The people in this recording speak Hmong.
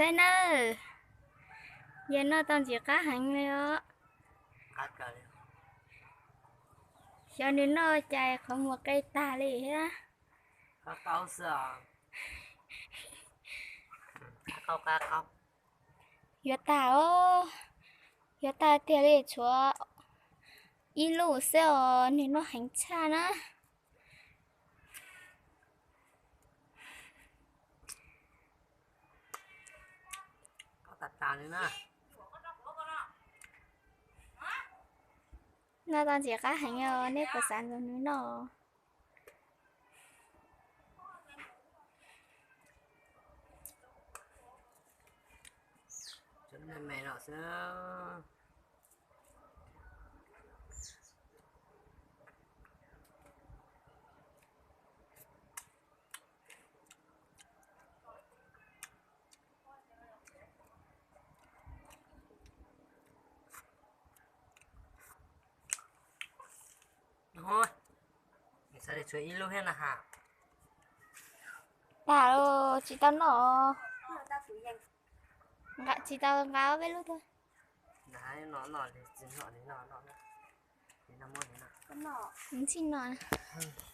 Saib nawb, yawg noj tau ntxim qab heev li os. Xyov nws noj cas qhov muag qe tag li thiab. Yuav tag os, yuav tag tiag li, tshuav ib lub xwb os, nws noj heev tshaj na. Noj tau ntxim qab heev os, neb puas xav nrog nws noj? Me me no xwb. Xav tias tshuav ib lub thiab na has. Tag los tsis tau noj. Tsis tau nqa ob peb lub tuaj. Tsis noj.